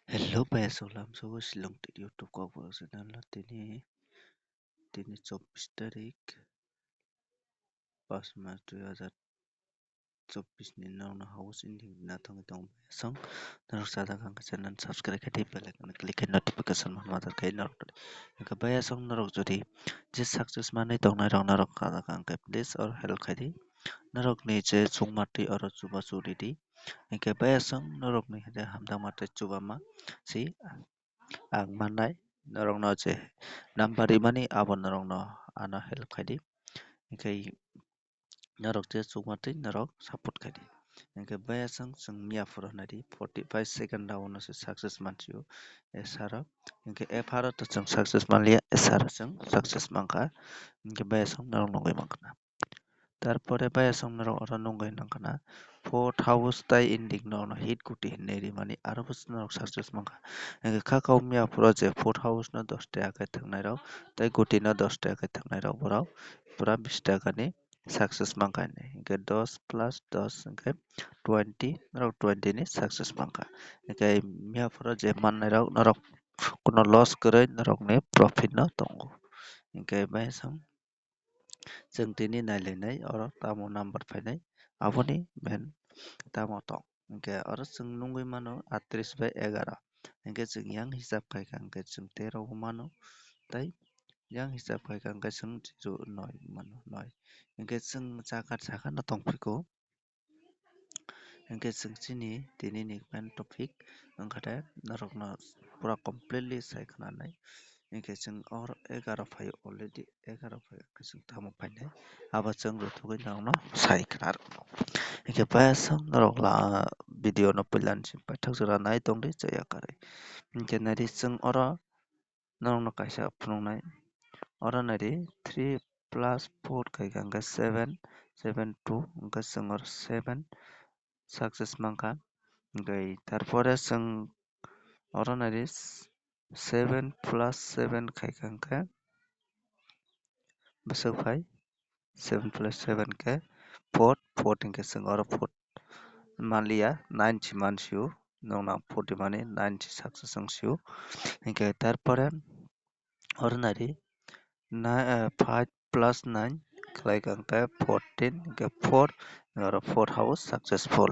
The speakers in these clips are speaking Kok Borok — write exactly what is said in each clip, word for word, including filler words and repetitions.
Hello, bhai, assalam, so, Shillong Tech YouTube kokborok channel o tini, tini chobbish tarik, pas mas dui hajar chobbish ni norokno house ending rina thangwi tongo, bhai, aswk norok chajak ang khe channel subscribe khe di, bell icon click khe notification manma jar khe norok. Hwnkhe, bhai, aswk norok jodi je success manwi tongnai rok norok chajak ang khe please or help khai di. Norokni je chukma twi oro chubachu ridi. Hwnkhe baya chwng norokni hai hamjakma tei chubama si ang mannai. Norokno je number rimani abo norokno ano help khaidi. Hwnkhe norok je chukma twi norok support khaidi. Hwnkhe baya chwng chwng miya phuru naidi forty five second round no se success mansio S R o. Hwnkhe F R o to chwng success manliya, S R o chwng success mankha. Hwnkhe baya chwng norok nugwi mankha na. Tarpore baya chwng norok oro nugwi nangkha na, fourth house tai ending norokno hit guti hinwi rimani, aro bo norok success mankha. Hwnkhe kha kau miya phuru je fourth house no dos taka khe thwngnairok tei guti no dos taka khe thwngnairok borok pura bis taka ni success mankha hinwi. Hwnkhe dos plus dos hwnkhe twenty, norok twenty ni success mankha. Hwnkhe miya phuru je mannairok norok kuno loss kwrwi norokni profit no tongo. Hwnkhe baya chwng Chwng tini nailainai oro tamo number phainai, aboni main tamo tong. Hwnkhe oro chwng nugwi mano atris bai egaroh. Hwnkhe chwng yang hisab khaikha hwnkhe chwng tero bo mano, tei yang hisab khaikha hwnkhe chwng zero noi mano, noi. Hwnkhe chwng chakar saka no tongphiko. Hwnkhe chwng chini tini ni main topic wngkha de norokno pura completely sai khwnanai. Hwnkhe chwng oro egaroh phaio, already egaroh phaio, hwnkhe chwng tamo phainai abo chwng ruthugwi norokno sai khwna rwkno. Hwnkhe baya chwng norok la video no puila ni simi paithak jora nai tongdi chaya karwi. Hwnkhe naidi chwng oro norokno kaisa phunuknai. Oro naidi three plus four khaikha hwnkhe seven, seven two hwnkhe chwng oro seven success mankha. Hwnkhe tarpore chwng oro naidi seven plus seven khaikha hwnkhe bwswk phai seven plus seven khe four, four hwnkhe chwng oro four manliya, nine si mansio, nokna four di mani nine si success wngsio. Hwnkhe tarpore oro naidi na-, eh, five plus nine khlaikha hwnkhe fourteen, hwnkhe four, oro four house successful.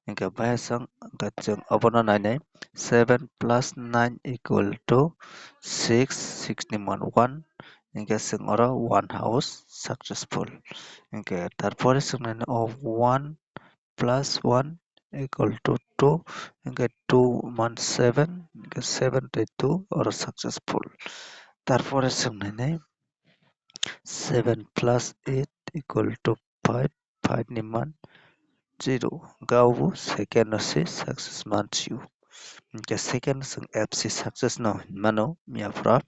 Hwnkhe baya chwng, hwnkhe chwng obono nainai seven plus nine equal to six, six ni man one, hwnkhe chwng oro one house successful. Hwnkhe tarpore chwng nainai o one plus one equal to two, hwnkhe two man seven, hwnkhe seven tei two oro successful. Tarpore chwng nainai seven plus eight equal to five, five ni man zero, hwnkhe abo second no se success mansio. Hwnkhe second chwng F C success no hinmano miya phuru.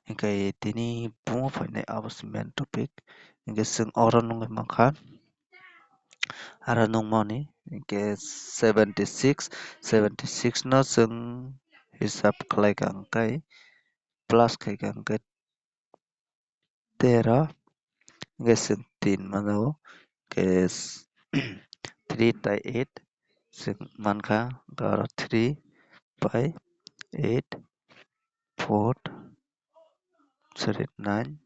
Hwnkhe tini bumo phainai abo se main topic. Hwnkhe chwng oro nugwi mankha. Aro nukmani hwnkhe seventy six, seventy six no chwng hisab khlaikha hwnkhe plus khaikha hwnkhe tero, hwnkhe chwng tin mano, hwnkhe three tai eight chwng mankha, hwnkhe aro three bai eight, four, sorry, nine,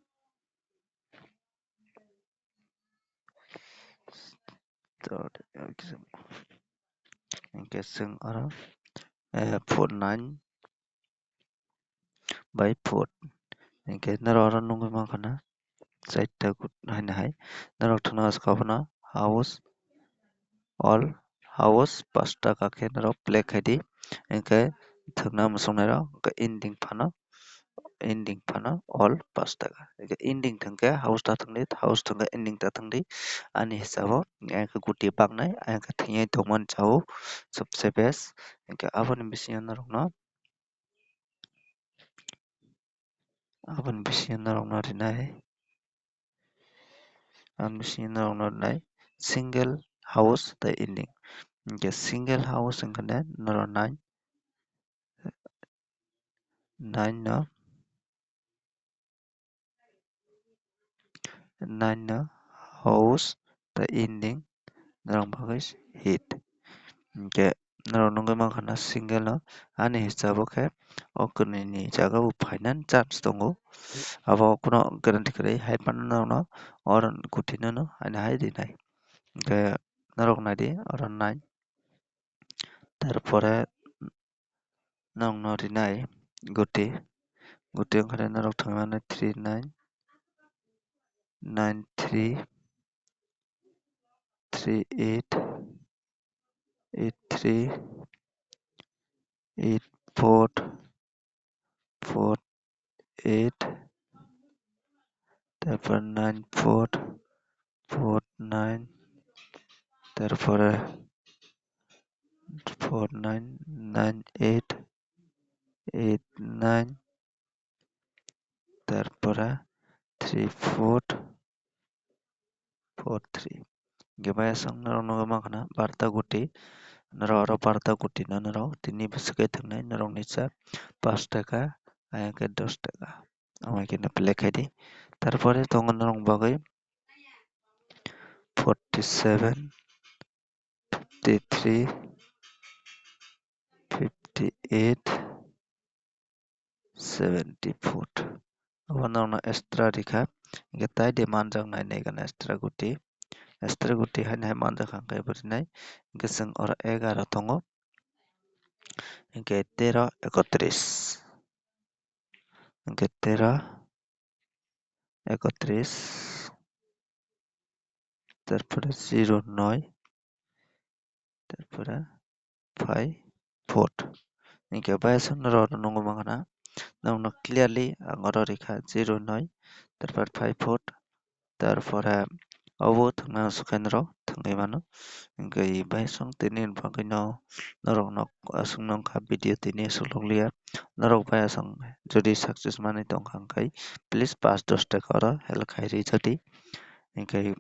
hwnkhe chwng oro, eh, four nine bai four. Hwnkhe norok oro nugwi mankha na, chaita gut haino hai. Norok thwngna swkang phano house, all house pash taka khe norok play khai di. Hwnkhe thwngna muchungnairok hwnkhe ending phano, ending phano all pash taka. Hwnkhe ending thwngkhe house ta thwngdi, house thwngkhe ending ta thwngdi. Ani hisabo hwnkhe guti baknai, hwnkhe thwngwi tongmani chao sobse best. Hwnkhe aboni bisingo norokno Aboni bisingo norokno rinai, aboni bisingo norokno rinai single house tei ending. Hwnkhe single house wngkha ne norok nine, nine no, nine no house tei ending norok bagwi hit. Hwnkhe norok nugwi mankha na single no ani hisabo khe o kwnwi ni jaga o phainani chance tongo. Abo kuno guarantee kwrwi hai phano norokno oro guti no no ani hai rinai. Hwnkhe norok naidi oro nine. Tarpore norokno rinai guti, guti wngkha norok thangmani three nine, nine three, three eight, eight three, eight four, four eight, tarpor nine four, four nine, tarpore four nine, nine eight, eight nine, tarpore three four, four three. Hwnkhe bayaswk norok nugwi mankha na barta guti, norok oro barta guti no norok tini bwswk khe thwngnai norok ni cha pash taka, ayang khe dos taka. Amai khe no play khai di. Tarpore tongo norok bagwi forty seven, fifty three, fifty eight, seventy four. Obo norokno extra rikha, hwnkhe tai de manjak nai nai gana extra guti, extra guti haino hai manjak kha hwnkhe bo rinai, hwnkhe chwng oro egaro tongo, hwnkhe tero ekotris, hwnkhe tero ekotris. Tarpore zero noi, tarpore five four. Hwnkhe bayaswk norok nugwi mankha na, norokno clearly ang oro rikha zero noi, tarpore five four, tarpore obo thwngna swkang norok thwngwi mano. Hwnkhe bayaswk tini bagwi no norokno aswk nung kha video tini aswk log liya. Norok bayaswk jodi success manwi tongkha hwnkhe please pash dos taka oro help khai rijak di. Hwnkhe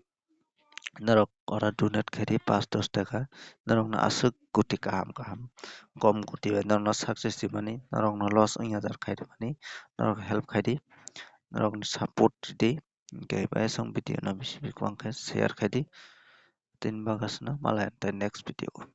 norok oro donate khai di pash dos taka, norokno aswk guti kaham kaham, kom guti bai norokno success rimani, norokno loss wngya jar khai rimani, norok help khai di, norokni support ridi, hwnkhe bayaswk video no bisi bisi kwbang khe share khai di, tini bagwi aswk no malai next video o.